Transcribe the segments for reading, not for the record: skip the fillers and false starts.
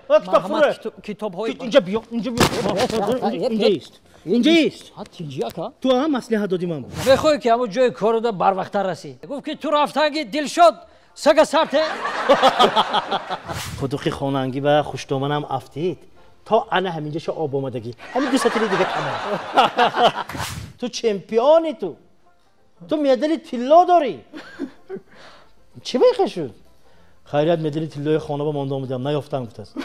Китоб китобҳои инҷа биё, инҷа биё, инҷа ист, инҷа ист. Тинҷи, ака. Ту ҳам маслиҳат додӣ ман. Мехоҳӣ, ки ҳамон ҷои коруда барвақттар расӣ? Гуфт, ки ту рафтанги Дилшод сага сарте. Худуқи хонангӣ ва хуштоманам афтид, то ана ҳаминҷаша об омадагӣ. Ҳамин ду сатри дига тамом. Ту чемпиони, ту медали тилло дорӣ. Чӣ мехе шуд? Хайрият, медали тиллои хона ба монда омадам, наёфтам, гуфтааст.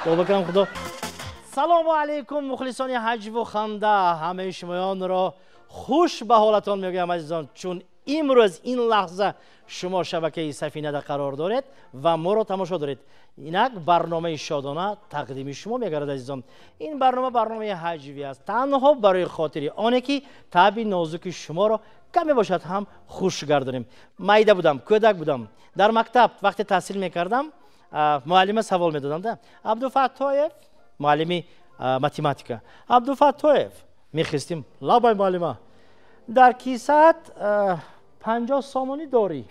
Бобакам, худо. Салому алайкум, мухлисони ҳаҷву ханда, ҳамаи шумоёнро хуш ба ҳолатон мегӯям, азизон, чун имрӯз ин лаҳза шумо шабакаи Сафинада қарор доред ва моро тамошо доред. Инак барномаи Шодона тақдими шумо мегардад. Азизон, ин барнома барномаи ҳаҷвӣ аст, танҳо барои хотири оне ки таъби нозуки шуморо каме бошад ҳам хуш гардонем. Майда будам, кӯдак будам, дар мактаб вақте таҳсил мекардам, муаллима савол медодам да: «Абдуфаттоев», муаллими математика, «Абдуфаттоев», мехестим: «Лабай, муаллима». «Дар кисаат 50 сомонӣ дорӣ,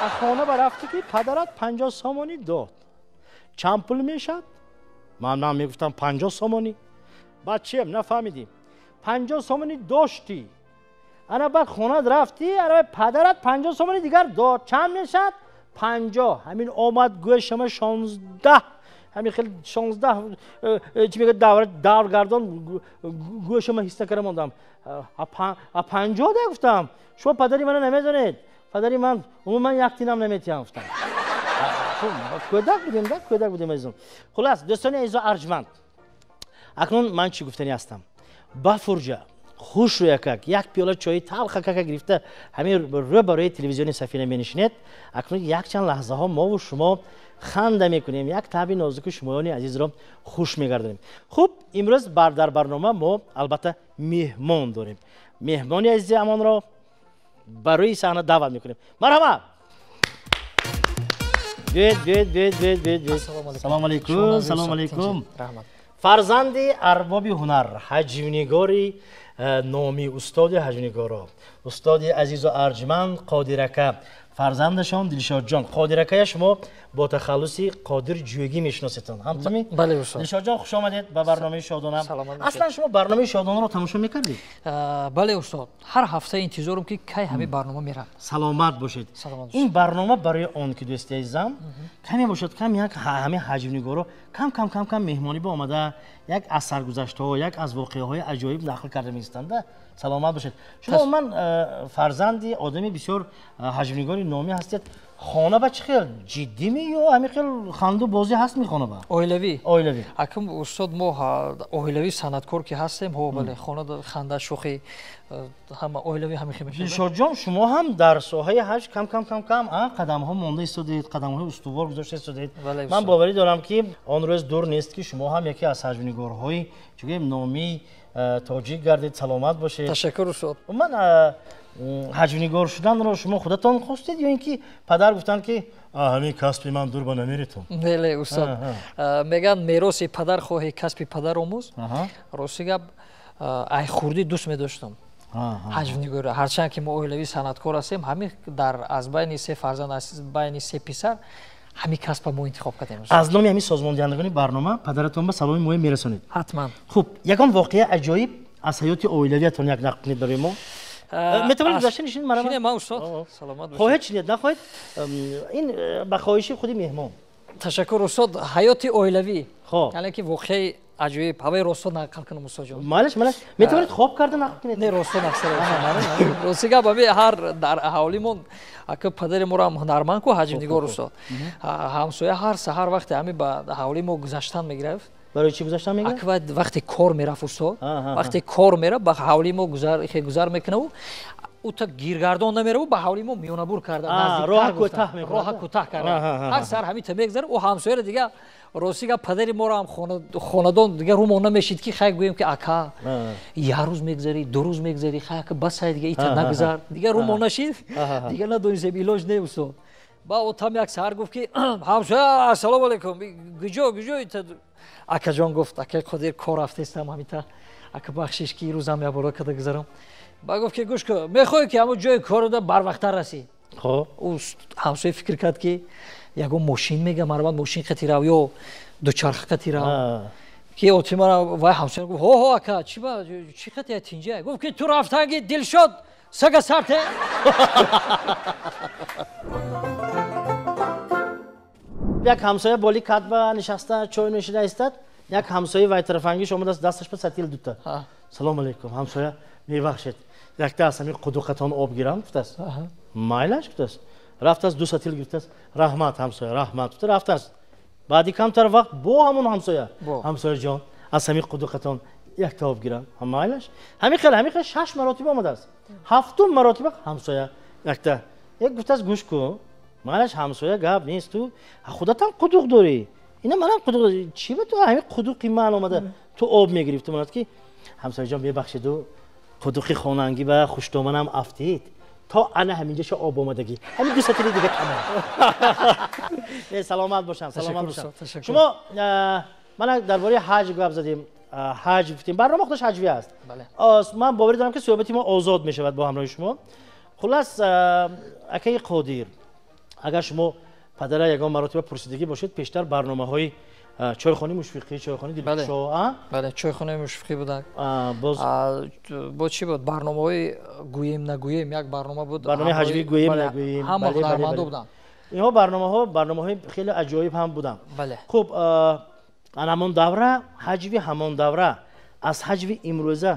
аз хона барафтӣ, ки падарат 50 сомонӣ дод, чанд пул мешавад?» Ман мегуфтам: «50 сомонӣ». «Бачем, нафаҳмидим. 50 сомонӣ доштӣ, ана баъд хонат рафтӣ, ана падарат 50 сомонӣ дигар дод, чанд мешавад?» 50. Ҳамин омад гӯшама, 16, ҳамин хел 16, чӣ мегӯяд, давр гардон гӯшама, ҳис накарда мондам. «А 50 да?» Гуфтам: «Шумо падари мана намедонед, падари ман умуман як тинам наметиҳам», гуфтам. Кӯдак будем да, кӯдак будем, азизон. Хулас, дӯстони азизу арҷманд, акнун ман чӣ гуфтанӣ ҳастам? Ба фурҷа хуш рӯякак, як пиёла чои талхакака гирифта, ҳамин рӯ барои телевизиони Сафина менишинед. Акнун якчанд лаҳзаҳо мову шумо ханда мекунем, як таъби нозуки шумоёни азизро хуш мегардонем. Хуб, имрӯз дар барнома мо албатта меҳмон дорем. Меҳмони азизи амонро барои саҳна даъват мекунем. Марҳамат, биёед, биёед, биёед, биёед, биёед, биёед. Салому алайкум, салому алайкум. Фарзанди арбоби ҳунар, ҳаҷвнигори номи, устоди ҳаҷвнигоро, устоди азизу арҷманд Қодирака, фарзандашон Дилшодҷон. Қодиракая шумо бо тахаллуси Қодир Ҷӯгӣ мешиносетон, ҳамтуми? Бале, устод. Дилшодҷон, хуш омадед ба барномаи Шодона. Аслан шумо барномаи Шодонаро тамошо мекардед? Бале, устод, ҳар ҳафта интизорам, ки кай ҳамин барнома меравад. Саломат бошед. Ин барнома барои он ки, дӯсти азизам, каме бошад кам як ҳамин ҳаҷвнигоро кам кам кам кам меҳмонӣ ба омада, як аз саргузаштҳо, як аз воқеаҳои аҷоиб нақл карда меистанда. Саломат бошед. Шумо умуман фарзанди одами бисёр ҳаҷвнигори номӣ ҳастед. Хона ба чӣ хел, ҷиддӣ ми ё ҳамин хел ханду бозӣ ҳаст ми хона ба? Оилавӣ. Оилавӣ. Акм, устод, мо оилавӣ санъаткор ки ҳастем, ҳо, бале, хона ханда, шӯхӣ, ҳама оилавӣ ҳамин хел мешавад. Дилшодҷон, шумо ҳам дар соҳаи ҳаҷв кам кам кам кам қадамҳо монда истодед, қадамҳои устувор гузошта истодед. Ман боварӣ дорам, ки он рӯз дур нест, ки шумо ҳам яке аз ҳаҷвнигорҳои, чӣ гӯем, номии тоҷик гардед. Саломат бошед. Ташаккур, устод. Умуман ҳаҷвнигор шуданро шумо худатон хостед ё ин ки падар гуфтанд, ки ҳамин касби ман дур ба намеретон? Ле, устод, мегӯянд: «Мероси падар хоҳӣ, касби падар омӯз». Рости гап, ай хурдӣ дӯст медоштам ҳаҷвнигорӣ. Ҳарчанд ки мо оилавии санъаткор ҳастем, ҳамин дар аз байни се фарзанд, аз байни се писар ҳамин касба мо интихоб кардем. Аз номи ҳамин созмондиҳандагони барнома падаратон ба саломи моя мерасонед. Ҳатман. Хуб, ягон воқеа аҷоиб аз ҳаёти оилавиятон як нақл кунед барои мо. Метавонед гузашта нишинед, марҳамат. Шинем, устод, саломат бошед. Хоҳед шинед, нахоҳед, ин ба хоҳиши худи меҳмон. Ташаккур, устод. Ҳаёти оилавӣ, яъне ки воқеаи аҷоиб, ҳаваи росто нақл кунам, устодҷон? Малеш, малеш, метавонед хоб карда нақл кунед. Не, росто нақл. Рости гап, ами ҳар дар ҳавлимон, ака, падари моро ҳам ҳунарманд ку, ҳаҷвнигор, устод, ҳамсоя ҳар саҳар вақте ҳами ба ҳавлии мо гузаштан мегирифт. Барои чӣ гузаштан мегирифт? Ака, вақте кор мерафт, устод, вақте кор мерафт, ба ҳавлии мо гузар мекунаву ута гиргардон намераву, ба ҳавлии мо миёнабур карда, роҳа кӯтаҳ карда, ҳар саҳар ҳамита мегзара ӯ ҳамсояро. Дига, рости гап, падари моро ҳам хонадон дига рӯмон намешид, ки хай гӯем, ки ака, як рӯз мегзарӣ, ду рӯз мегзарӣ, хай, ака, басай, дига ита нагузар. Дига рӯмон нашид, дига надонистем, илоҷ не, устод. Ба отам як саҳар гуфт, ки: «Ҳамсоя, ассалому алайкум, гуҷо, гуҷо ита?» Акаҷон, гуфт, акаи Қодир, кор рафтестам ҳамита, ака, бахшиш, ки рӯзам як бора када гузарам. Ба гуфт, ки: «Гӯш кун, мехоҳӣ, ки ҳамон ҷои коруда барвақттар расӣ?» Хоб. Ӯ ҳамсоя фикр кард, ки ягон мошин мега марбат мошин қати рав ё дучарха қати рав. Ки оти мара вай ҳамсоя гуфт: ҳо ҳо ака, чӣ ба чӣ қати тинҷа? Гуфт ки ту рафтанги Дилшод сага сарте. Як ҳамсоя боли катба нишаста чой нӯшида истад, як ҳамсояи вай тарафангиш омадааст, дасташ ба сатил дута. Салом алейкум, ҳамсоя, мебахшед, якта аз ҳамин қудуқатон об гирам, гуфтааст. Майлаш, гуфтааст. Рафтааст, ду сатил гирифтааст. Раҳмат, ҳамсоя, раҳмат, гуфта рафтааст. Баъди камтар вақт бо ҳамон ҳамсоя. Ҳамсояҷон, аз ҳамин қудуқатон якта об гирам. Майлаш. Ҳамин хел 6 маротиба омадааст. 7 маротиба ҳамсоя якта. Як гуфтааст: гӯш кун, майлаш ҳамсоя, гап нест, ту худатам қудуқ дорӣ. Ина манам қудуқ дорӣ. Чӣ ба ту ҳамин қудуқи ман омада ту об мегирифтӣ? Монад ки ҳамсояҷон, мебахшеду қудуқи хонангӣ ба хуштоманам афтид. То ана ҳаминҷаша об омадагӣ. Ҳамин ду сатили дига тамом. Саломат бошам, саломат бошам. Шумо мана дар бораи ҳаҷ гап задем. Ҳаҷ гуфтем. Барнома худаш ҳаҷвӣ аст. Ман боварӣ дорам ки суҳбати мо озод мешавад бо ҳамроҳи шумо. Хулас, акаи Қодир, агар шумо падара ягон маротиба пурсидагӣ бошед, пештар барномаҳои чойхонаи мушфиқӣ, чойхонаи дилкушо, а? Бале, чойхонаи мушфиқӣ буданд. Бо чӣ буд? Барномаҳои гӯем нагӯем як барнома буд. Барномаи ҳаҷвӣ гӯем нагӯем. Ҳама ҳунармандо буданд. Инҳо барномаҳои хеле аҷоиб ҳам буданд. Хуб, ҳамон давра, ҳаҷви ҳамон давра аз ҳаҷви имрӯза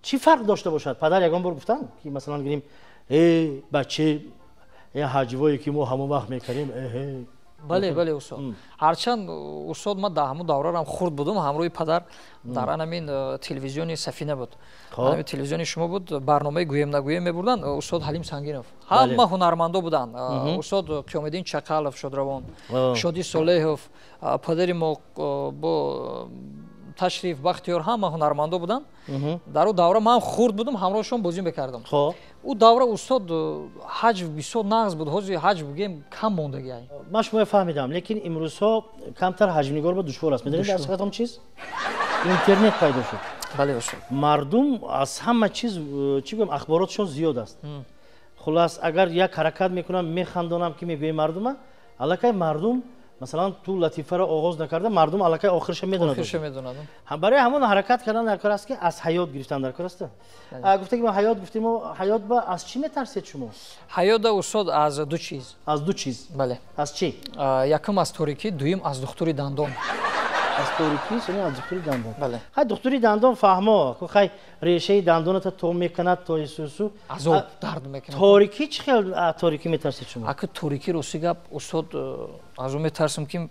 чӣ фарқ дошта бошад? Падар ягон бор гуфтанд ки масалан гирем, э бача, э ҳаҷвое ки мо ҳамон вақт мекардем, эҳе. Бале, бале, устод. Ҳарчанд устод ман дар ҳамон даврарам хурд будум, ҳамроҳи падар дар ҳамин телевизиони Сафина буд. Ҳамин телевизиони шумо буд, барномаи гӯем нагӯем мебурданд, устод Ҳалим Сангинов. Ҳама ҳунармандо буданд. Устод Қиёмиддин Чақалов шодравон, Шоди Солеҳов, падари мо бо Ташриф Бахтиёр, ҳама ҳунармандо буданд. Дар ӯ давра ман хурд будум, ҳамроҳшон бозӣ мекардам. Ӯ давра устод ҳаҷв бисёр нағз буд, ҳозир ҳаҷв бигем кам мондагӣ. Ман шуморо фаҳмидам, лекин имрӯзҳо камтар ҳаҷвнигор ба душвор аст. Медонед дар ҳақиқат чиз? Интернет пайдо шуд. Бале устод. Мардум аз ҳама чиз, чӣ гӯям, ахборотшон зиёд аст. Хулас, агар як ҳаракат мекунам, механдонам ки мегӯем мардума, аллакай мардум масалан ту латифаро оғоз накарда, мардум аллакай охирша медонад. Охирша медонад. Барои ҳамон ҳаракат кардан дар кор аст ки аз ҳаёт гирифтан дар кор аст. Гуфта ки мо ҳаёт гуфтем, ҳаёт ба аз чӣ метарсед шумо? Ҳаёт устод аз ду чиз. Аз ду чиз? Бале. Аз чӣ? Якум аз торикӣ, дуюм аз духтури дандон. Аз торикӣ, сони аз духтури дандон. Бале. Хай духтури дандон фаҳмо, хай решаи дандоната то мекунад, то исусу. Азоб дард мекунад. Торикӣ чӣ хел торикӣ метарсед шумо? Ака торикӣ рости гап устод аз он метарсам ки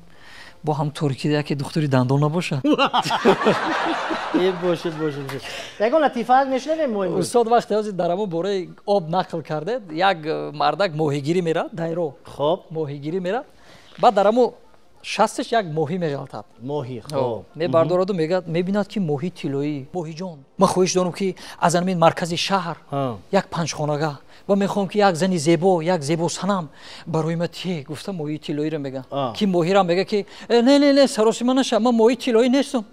бо ҳам торикӣ яке духтури дандон набошад. Е бошад, бошад, бошад. Ягон латифа мешунавем мо имрӯз? Устод вақте ҳозир дар ҳамон бораи об нақл кардед, як мардак моҳигирӣ меравад, дайро. Хоб. Моҳигирӣ меравад. Баъд дар ҳамон шасташ як моҳӣ меғалтад. Моҳӣ, хоб. Мебардораду мегӯяд, мебинад ки моҳи тиллоӣ. Моҳиҷон, ман хоҳиш дорам ки аз ҳамин маркази шаҳр як панҷхонага ва мехоҳам ки як зани зебо, як зебо санам барои ма тие, гуфта моҳи тиллоиро мегӯяд. Ки моҳирам мегӯяд ки не, не, не, саросима наша, ман моҳи тиллоӣ нестам,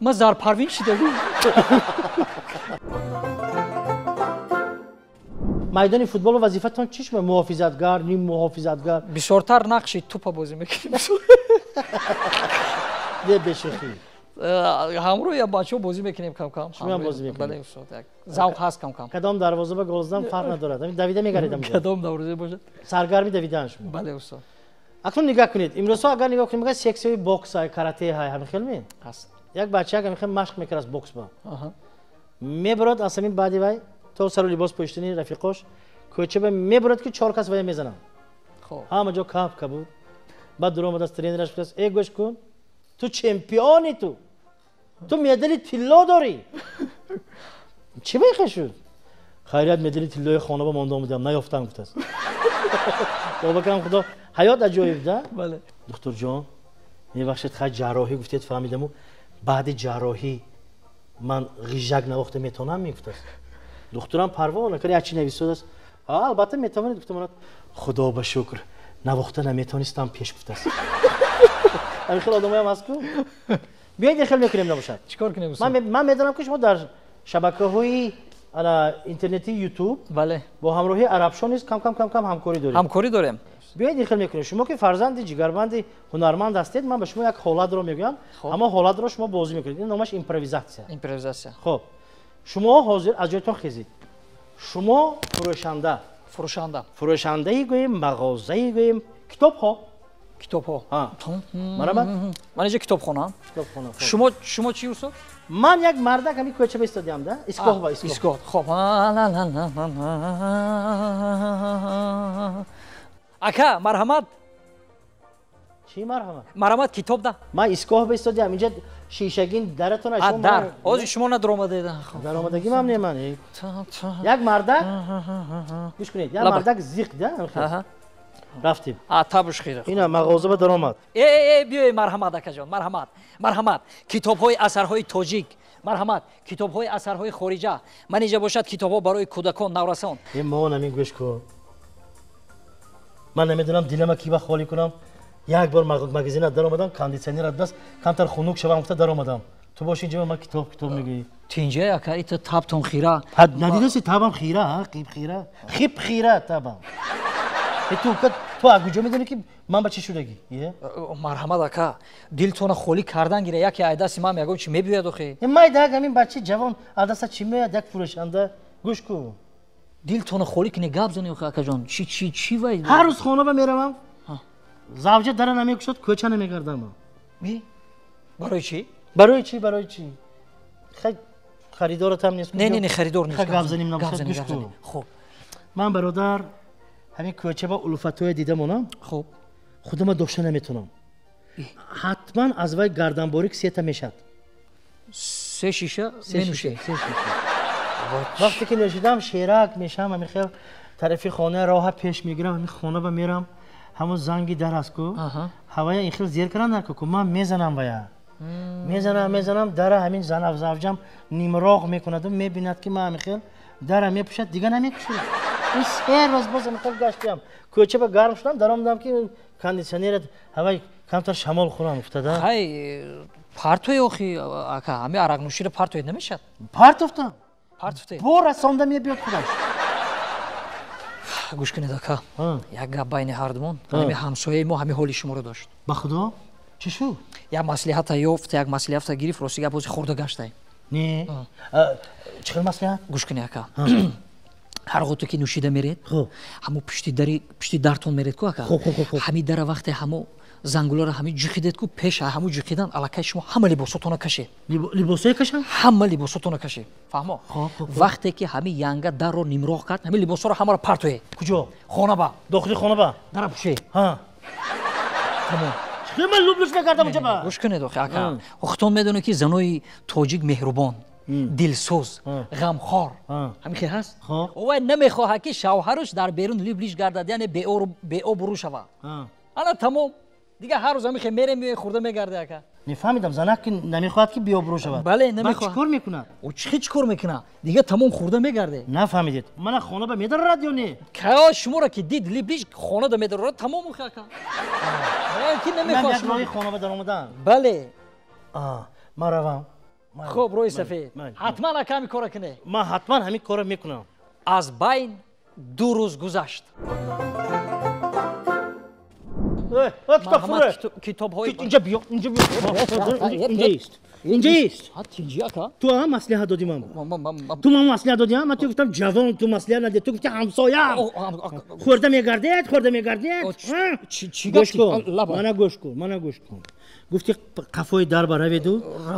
ман зарпарвин шидагӣ. Майдони футболу вазифатон чӣ шумо? Муҳофизатгар, ним муҳофизатгар? Бисёртар нақши тӯпа бозӣ мекунем. Не бешӯхӣ. Ҳамроҳ я бачаҳо бозӣ мекунем кам-кам. Шумо бозӣ мекунед? Бале устод, як завқ ҳаст кам-кам. Кадом дарвоза ба гол задан фарқ надорад. Ҳамин давида мегаридам. Кадом дарвоза бошад? Саргарми давидан шумо. Бале устод. Акнун нигоҳ кунед. Имрӯзҳо агар нигоҳ кунем, мегӯяд сексияи бокс, карате ҳай, ҳамин хел ме? Ҳаст. Як бача ҳамин хел машқ мекард бокс ба. Мебарад аз ҳамин баъди вай то сару либос пӯшидани рафиқош кӯча ба мебарад ки 4 кас вай мезананд. Ҳама ҷо кап кабуд. Баъд дур омадааст тренераш гуфтааст: э гӯш кун, ту чемпиони, ту медали тилло дорӣ. Чӣ бехе шуд? Хайрият, медали тиллои хона ба монда омадам, наёфтам, гуфтааст. Бобакам худо, ҳаёт аҷоиб, да? Бале. Духтурҷон, мебахшед, хай ҷарроҳӣ гуфтед, фаҳмидаму баъди ҷарроҳӣ ман ғижак навохта метавонам, мегуфтааст. Духтурам парво накард, як чи нависодааст. Албатта метавонед, гуфта монад. Худо ба шукр, навохта наметавонистам пеш, гуфтааст. Ҳамин хел одамоям ҳаст ку? Биёед ин хел мекунем набошад. Чӣ кор кунем? Ман медонам ки шумо дар шабакаҳои интернетии YouTube бале бо ҳамроҳии Арабшон низ кам кам кам кам ҳамкорӣ доред. Ҳамкорӣ дорем. Биёед ин хел мекунем. Шумо ки фарзанди ҷигарбанди ҳунарманд ҳастед, ман ба шумо як ҳолатро мегӯям. Ҳамон ҳолатро шумо бозӣ мекунед. Ин номаш импровизатсия. Импровизатсия. Хуб. Шумо ҳозир аз ҷойтон хезед. Шумо фурӯшанда. Фурӯшанда. Фурӯшандаи гӯем, мағозаи гӯем, китобҳо. Китобҳо. Марҳамат. Ман инҷа китобхона. Китобхона. Шумо шумо чӣ устод? Ман як мардак ҳамин кӯча бистодиам да? Искоҳ ба искоҳ. Искоҳ. Хоб. Ака, марҳамат. Чӣ марҳамат? Марҳамат китоб да. Ман искоҳ бистодиам. Инҷа шишагин даратон шумо. Дар. Ҳозир шумо надаромадед. Даромадагим ҳам не ман. Як мардак гӯш кунед, як мардак зиқ да. Рафтим. Табуш хира. Ина мағоза ба даромад. Э, биёй марҳамат акаҷон, марҳамат. Марҳамат. Китобҳои асарҳои тоҷик. Марҳамат. Китобҳои асарҳои хориҷа. Ман инҷа бошад китобҳо барои кӯдакон, наврасон. Э, мо намин гӯш кун. Ман намедонам дилама ки ба холӣ кунам. Як бор магазина даромадам, кондитсионер даст, камтар хунук шавам гуфта даромадам. Ту бош инҷа ман китоб китоб мегӯӣ. Тинҷа ака, ита табтон хира. Надидаси табам хира, ҳа, қиб хира. Хиб хира табам. Ту аз куҷо медонӣ ки ман ба чӣ шудагӣ? Марҳамат ака, дилтона холӣ кардан гира, яке аз дасти ман ягон чӣ мебиёяд охи. Майда ҳамин бачаи ҷавон аз даста чӣ меояд, як фурӯшанда. Гӯш кун. Дилтона холӣ кунӣ гап занӣ охи акаҷон. Чӣ чӣ чӣ вай? Ҳар рӯз хона ба меравам. Завҷа дара намекушад, кӯча намегардам. Барои чӣ? Барои чӣ? Барои чӣ? Хай харидорат ҳам нест. Не, не, не, харидор нест. Гап занем набошад, гӯш кун. Хуб. Ман бародар ҳамин кӯча ба улфатҳое дида монам. Хуб. Худама дошта наметонам. Ҳатман аз вай гарданборик сета мешад. Се шиша менӯшед? Се шиша. Вақте ки нӯшидам шерак мешам, ҳамин хел тарафи хона роҳа пеш мегирам, ҳамин хона ба мерам, ҳамон занги дар аст ку, ҳавая ин хел зер кардан наку, ман мезанам вая. Мезанам, мезанам, дара ҳамин занавзавҷам нимроғ мекунаду мебинад ки ман ҳамин хел дара мепӯшад, дига намекушад. Ин се рӯз боз ҳамин хел гаштиам. Кӯча ба гарм шудам, даромадам ки кондитсионер ҳавай камтар шамол хӯрам гуфтада. Хай партои охи ака, ҳамин арақнӯширо партоед намешад? Партофтам. Партофтед? Бо расонда мебиёд худаш. Гӯш кунед ака, як гап байни ҳардумон. Ҳамин ҳамсояи мо ҳамин ҳоли шуморо дошт. Ба худо? Чӣ шуд? Як маслиҳата ёфт, як маслиҳата гирифт, рости гап ҳозир хӯрда гаштай. Не. Чӣ хел маслиҳат? Гӯш кунед ака. Ҳар ғото ки нӯшида меред, ҳамо пушти дари пушти дартон меред ку ака. Ҳамин дара вақте ҳамо зангуларо ҳамин ҷухидед ку, пеш ҳамо ҷухидан аллакай шумо ҳама либосотона кашед. Либосое кашам? Ҳама либосотона кашед. Фаҳмо? Вақте ки ҳамин янга дарро нимроғ кард, ҳамин либосҳоро ҳамаро партоед. Куҷо? Хона ба. Дохили хона ба? Дара пӯшед. Тамом. Чӣ ман лублуш мекардам унҷа ба? Гӯш кунед охи ака. Худтон медонед ки занои тоҷик меҳрубон, дилсӯз, ғамхор. Ҳамин хел ҳаст? Вай намехоҳад ки шавҳараш дар берун либлиш гардад, яъне беобрӯ шавад. Ана тамом. Дига ҳар рӯз ҳамин хел мерем, меоем, хӯрда мегарде ака. Нефаҳмидам, занак ки намехоҳад ки беобрӯ шавад. Бале, намехоҳад. Чӣ кор мекунад? Ӯ чӣ кор мекунад? Дига тамом хӯрда мегарде. Нафаҳмидед. Мана хона ба медарорад ё не? Каё шуморо ки дид либлиш хона да медарорад, тамом охи ака. Ки намехоҳад. Як роҳи хона ба даромадан. Бале. Ман равам. Хуб, рӯи сафед. Ҳатман ака ҳамин корро кунед. Ман ҳатман ҳамин корро мекунам. Аз байн 2 рӯз гузашт. Китоб китобҳои инҷа биё, инҷа биё. Инҷаист. Инҷаист. Тинҷи ака. Ту ҳам маслиҳат додӣ ман. Ту ман маслиҳат додӣ, ман ту гуфтам ҷавон, ту маслиҳат надодӣ, ту гуфтӣ ҳамсоям. Хӯрда мегардед, хӯрда мегардед. Чӣ гап? Мана гӯш кун, мана гӯш кун. Гуфтӣ қафои дар ба раведу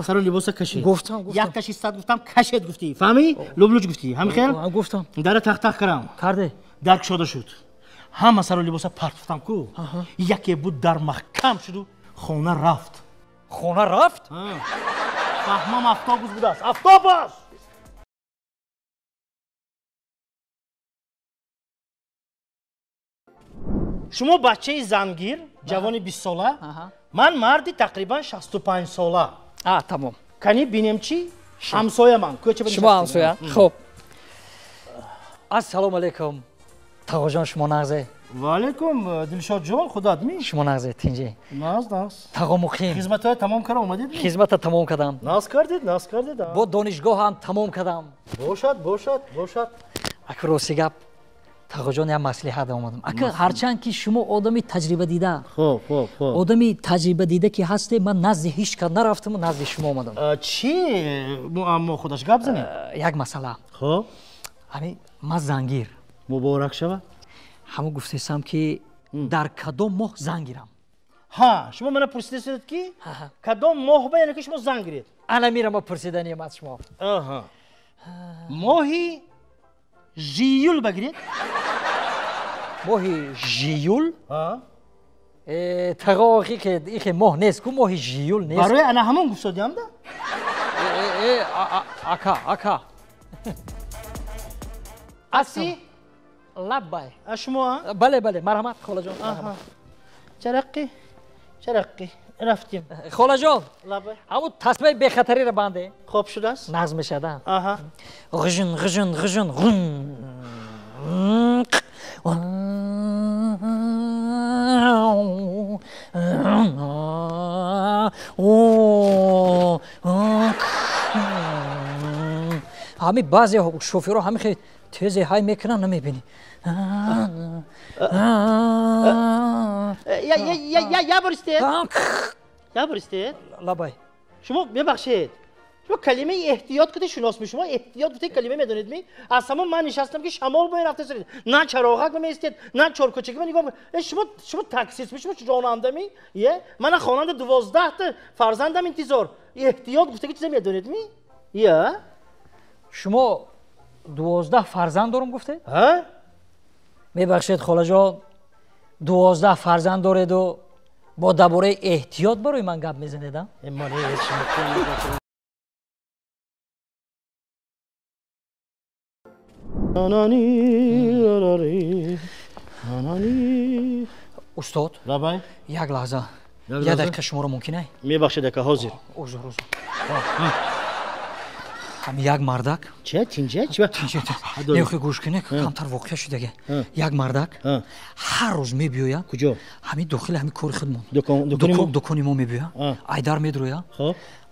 сару либоса кашед. Гуфтам, гуфтам. Як каши сад гуфтам, кашед гуфтӣ. Фаҳмӣ? Лублуч гуфтӣ. Ҳамин хел? Гуфтам. Дара тах-тах кардам. Карде? Дар кушода шуд. Ҳама сару либоса партофтам ку. Яке буд дар маҳкам шуду хона рафт. Хона рафт? Фаҳмам, автобус будааст. Автобус! Шумо бачаи зангир, ҷавони 20 сола, ман марди тақрибан 65 сола. Тамом. Кани бинем чӣ? Ҳамсоя ман. Шумо ҳамсоя? Хуб. Ассалому алайкум. Тағоҷон, шумо нағзе? Ва алайкум, Дилшодҷон, худат ми? Шумо нағзе, тинҷе? Нағз, нағз. Тағо муқим. Хизматҳоя тамом карда омадед? Хизмата тамом кардам. Нағз кардед, нағз кардед. Бо донишгоҳ ҳам тамом кардам. Бошад, бошад, бошад. Аку рости гап, Тағоҷон, як маслиҳат омадам. Ака, ҳарчанд ки шумо одами таҷрибадида, хоб хоб хоб одами таҷрибадида ки ҳасте, ман назди ҳеҷ кас нарафтаму назди шумо омадам. Чӣ муаммо худаш, гап занед? Як масъала. Хоб. Ҳамин ман зангир. Муборак шавад. Ҳамон гуфтесам ки дар кадом моҳ зан гирам? Ҳа, шумо мана пурсидасед ки кадом моҳ ба, яъне ки шумо зан гиред? Ана мира ма пурсиданиям аз шумо. Аҳа, моҳи жиюл багиред. Моҳи жиюл? Тағо, ихе моҳ нест ку, моҳи жиюл нест. Барои ана ҳамон гуфтодиам да. Ака, ака. Аси? Лаббай. Шумо? Бале, бале, марҳамат, холаҷон. Чараққи, чараққи, рафтем. Холаҷон. Лаббай. Ҳамун тасмаи бехатариро банде. Хоб шудааст? Нағз мешавад. Аҳа. Ғижин, ғижин, ғижин, ғун. Ҳами баъзе шофёрҳо ҳами хеле тезе ҳай мекунанд, намебинӣ. Я бор истед, я бор истед. Лабай. Шумо мебахшед, шумо калимаи эҳтиёт куди шинос ми? Шумо эҳтиёт гуфтаи калима медонед ми? Аз ҳамон ман нишастам ки шамол бояд рафта истед, на чароғак меистед, на чоркӯчаки ма нигоҳ. Шумо, шумо таксист ми, шумо ронанда ми? Е, мана хонанда, 12-та фарзандам интизор. Эҳтиёт гуфтаги чиза медонед ми? Я. Шумо 12 фарзанд дорум гуфтед? Ҳа. Мебахшед, холаҷон, 12 фарзанд дореду бо дар бораи эҳтиёт барои ман гап мезанед? Устод, як лаҳза, як дақиқа шуморо мумкин ай? Мебахшед, ака, ҳозир. Узр, узр. Ҳами як мардак. Че, тинҷа, чи? Нехоҳи гӯш кунед, камтар воқеа шудаге. Як мардак ҳар рӯз мебиёяд. Куҷо? Ҳами дохили ҳами кори худмон, дукони мо мебиёяд, айдар медрояд,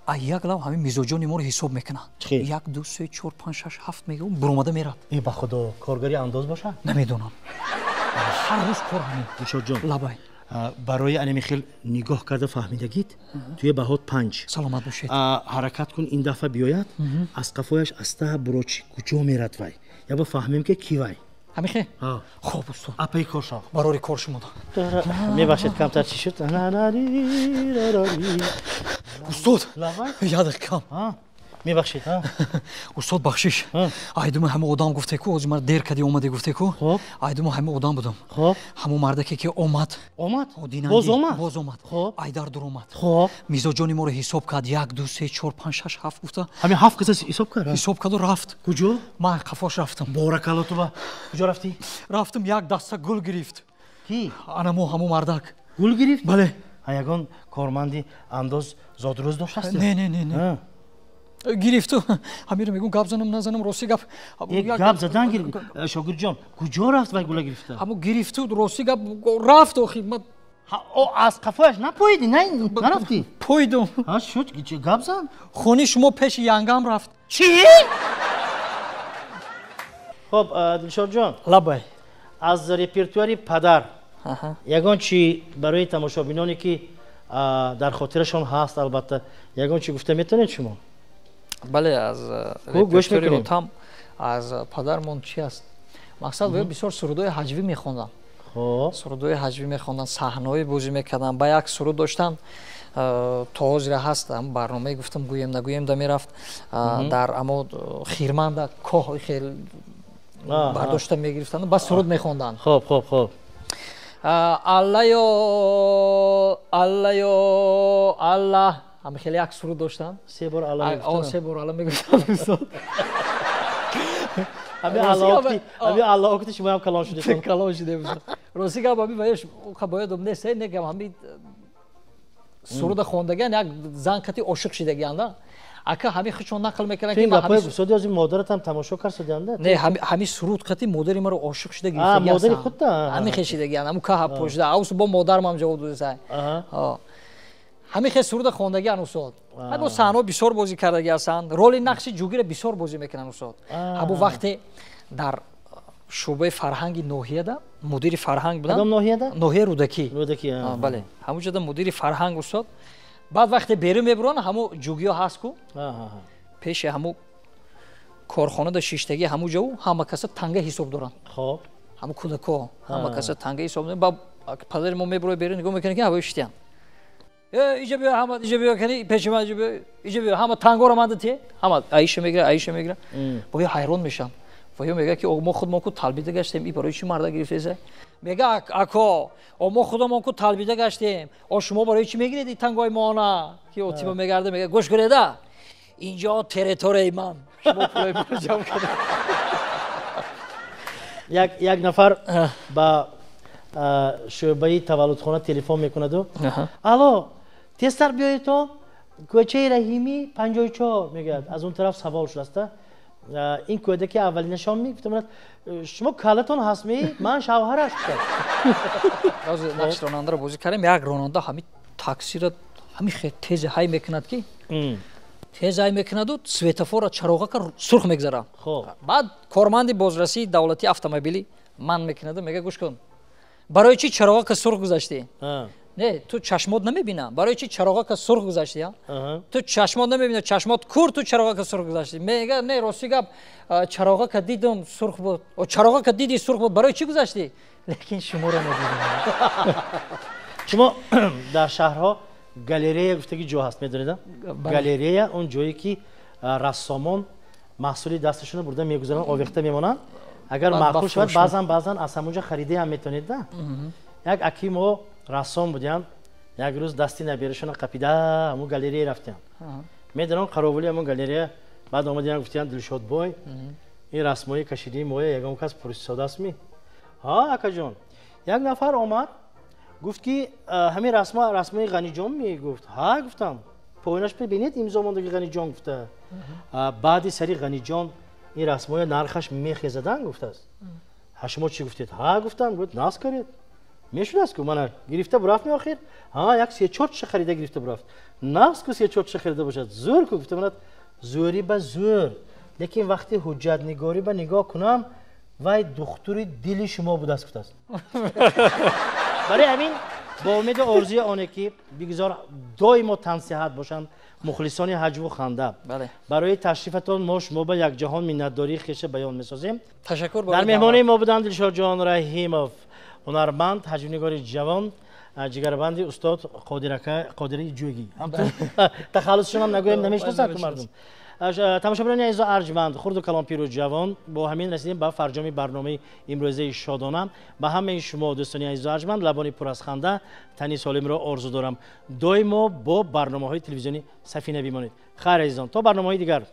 ай як лав ҳами мизоҷони моро ҳисоб мекунад: як, ду, се, чор, панҷ, шаш, ҳафт мега, буромада мерад. Э, ба худо, коргари андоз бошад? Намедонам, ҳар рӯз кор ҳамин. Дилшодҷон. Лабай. Барои анами хел нигоҳ карда фаҳмидагит, туя баҳот 5. Саломат бошед. Ҳаракат кун, ин дафъа биёяд, аз қафояш аста бурочи, куҷо мерад вай, ябо фаҳмем ки ки вай. Ҳамихе, хоб, устод. Апаи кор шав. Барори кор шумо. Мебахшед, камтар чӣ шуд? Устод, як дақиқа. Мебахшед. Устод, бахшиш. Айдума ҳама одам гуфте ку, ҳозир ман дер кади омаде гуфте ку, айдума ҳама одам будам. Ҳамон мардаке ки омад. Омад, боз омад? Боз омад, айдар дуромад. Мизоҷони моро ҳисоб кард: як, ду, се, чор, панҷ, шаш, ҳафт гуфта. Ҳамин ҳафт каса ҳисоб кард? Ҳисоб карду рафт. Куҷо? Ман қафош рафтам. Боракалло туба. Куҷо рафтӣ? Рафтам, як даста гул гирифт. Ки? Анамо ҳамон мардак. Гул гирифт? Бале. Ягон корманди андоз зодрӯз доштаст? Не, не, не, не, гирифту ҳамиро мегӯм, гап занам, назанам, рости гап. Гап задан гир, шогирдҷон. Куҷо рафт вай гула гирифта? Ҳамо гирифту, рости гап, рафт охи. Аз қафояш напоиди, нарафтӣ? Поидум. Шуд, гап зан. Хони шумо пеши янгам рафт. Чӣ? Хоб, Дилшодҷон. Лабай. Аз репертуари падар ягон чи барои тамошобиноне ки дар хотирашон ҳаст, албатта, ягон чи гуфта метавонед шумо? Бале, аз репертуари отам, аз падармон чи аст, мақсад воя бисёр сурудҳои ҳаҷвӣ мехонданд, сурудҳои ҳаҷвӣ мехонданд, саҳнаҳое бозӣ мекарданд. Ба як суруд доштанд, то ҳозира ҳаст, барномае гуфтам, гӯем нагӯем да мерафт, дар амо хирманда коҳ хел бардошта мегирифтанд, ба суруд мехонданд. Хоб, хоб, хоб. Аллаё, аллаё, алла, ҳама хеле як суруд доштанд. Се бор алла мегуфтанд? Се бор алла мегуфтанд, устод. Ҳами алла окти шумоям калон шудед. Калон шудем. Рости гап, ҳами ваяш боядум нест, негам, ҳами суруда хондагиан як зан кати ошиқ шидагианда. Ака, ҳами худшон нақл мекунанд ки гапҳои гуфтоди ҳозир модаратам тамошо карсодианда? Не, ҳами суруд қати модари маро ошиқ шуда гирифтагиастанд. Модари худта? Ҳами хел шидагианд, ҳаму каҳа пошида, авс бо модармам ҷавоб додаса. Ҳамин хел суруда хондагиан, устод. Ҳабо саҳнаҳо бисёр бозӣ кардаги ҳастанд, роли нақши ҷугира бисёр бозӣ мекунанд, устод. Ҳабо вақте дар Шӯъбаи фарҳанги ноҳияда мудири фарҳанг будам. Кадом ноҳияда? Ноҳияи Рӯдакӣ. Рӯдакӣ. Бале, ҳамуҷода мудири фарҳанг, устод. Баъд вақте берун мебуранд, ҳамо ҷугиё ҳаст ку, пеши ҳамо корхонада шиштагӣ, ҳаму ҷо ҳама каса танга ҳисоб доранд. Ҳамо кӯдако ҳама каса танга ҳисоб доранд. Баъд падари мо мебурояд берун, нигоҳ мекунад, ки ҳавои шитянд. Иҷа биё, ҳама иҷа биё, кани пеши ман иҷа биё, иҷа биё, ҳама тангоро манда те, ҳама аиша мегира, аиша мегира. Боя ҳайрон мешам. Ва ё мега, ки мо худмон ку талбида гаштем, и барои чӣ марда гирифтеса? Мега, ако, о мо худамон ку талбида гаштем, о шумо барои чӣ мегиред и тангои моона? Ки отима мегарда, мега, гӯш кунеда, инҷо территорияи ман, шумо пулои маро ҷамъ карда. Як нафар ба шӯъбаи таваллудхона телефон мекунаду: «Алло, тезтар биёед, то кӯчаи Раҳимӣ, 54», мегӯяд. Аз он тараф савол шудааста: «Ин кӯдаки аввалинашон?» Мегуфтамад: «Шумо калатон ҳастми? Ман шавҳараш», гуфтам. Нақши ронандаро бозӣ кардем. Як ронанда ҳами таксиро ҳами тез ҳай мекунад, ки тез ҳай мекунаду светофорро чароғака сурх мегзара. Баъд корманди бозрасии давлатии автомобилӣ ман мекунаду мега: «Гӯш кун, барои чӣ чароғака сурх гузаштӣ? Не, ту чашмот намебина, барои чӣ чароғака сурх гузаштӣ? Ту чашмот намебина, чашмот кур, ту чароғака сурх гузаштӣ?» Мега: «Не, рости гап, чароғака дидум, сурх буд». «Чароғака дидӣ, сурх буд, барои чӣ гузаштӣ?» «Лекин шуморо надидам». Шумо дар шаҳрҳо галерея гуфтаги ҷо ҳаст, медонед? Галерея он ҷое, ки рассомон маҳсули дасташонро бурда мегузаранд, овехта мемонанд. Агар маъқул шавад, баъзан аз ҳамонҷо харидаам метавонед. Да, як аки мо рассом будиянд. Як рӯз дасти наберашона қапида ҳамун галерея рафтиянд. Медонам, қаровули ҳамун галерея баъд омадиян, гуфтиянд: «Дилшодбой, ин расмҳои кашидии моя ягон кас пурсидодаастми?» «Ҳа, акаҷон, як нафар омад, гуфт, ки ҳамин расма расмаи Ғаниҷон мегуфт». «Ҳа», гуфтам, «поинаш бибинед, имзо мондаги Ғаниҷон», гуфта. «Баъди сари Ғаниҷон ин расмҳоя нархаш мехезадан», гуфтааст. «Ҳа, шумо чӣ гуфтед?» «Ҳа», гуфтам. Гуфт: «Нағз каред, мешудааст ку, мана гирифта бурафт. Меохир ҳа, як се-чорташа харида гирифта бурафт». «Нағз ку, се-чорташа харида бошад, зӯр ку», гуфта. Манад зӯри ба зӯр, лекин вақти ҳуҷҷатнигорӣ ба нигоҳ кунам, вай духтури дили шумо будааст, гуфтааст. Барои ҳамин бо умеду орзуи оне, ки бигзор доимо тансиҳат бошанд мухлисони ҳаҷву ханда, барои ташрифатон мо шумо ба якҷаҳон миннатдории хеша баён месозем. Ташаккур. Дар меҳмонии мо буданд Дилшодҷон Раҳимов, ҳунарманд, ҳаҷвнигори ҷавон, ҷигарбанди устод Қодираи Ҷӯгӣ. Тахаллусшонам нагӯем, намешиносанд ку мардум. Тамошобинони азизу арҷманд, хурду калон, пиру ҷавон, бо ҳамин расидем ба фарҷоми барномаи имрӯзаи шодона. Ба ҳамаи шумо, дӯстони азизу арҷманд, лабони пур аз ханда, тани солимро орзу дорам. Доимо бо барномаҳои телевизиони Сафина бимонед. Хайр, азизон, то барномаҳои дигар.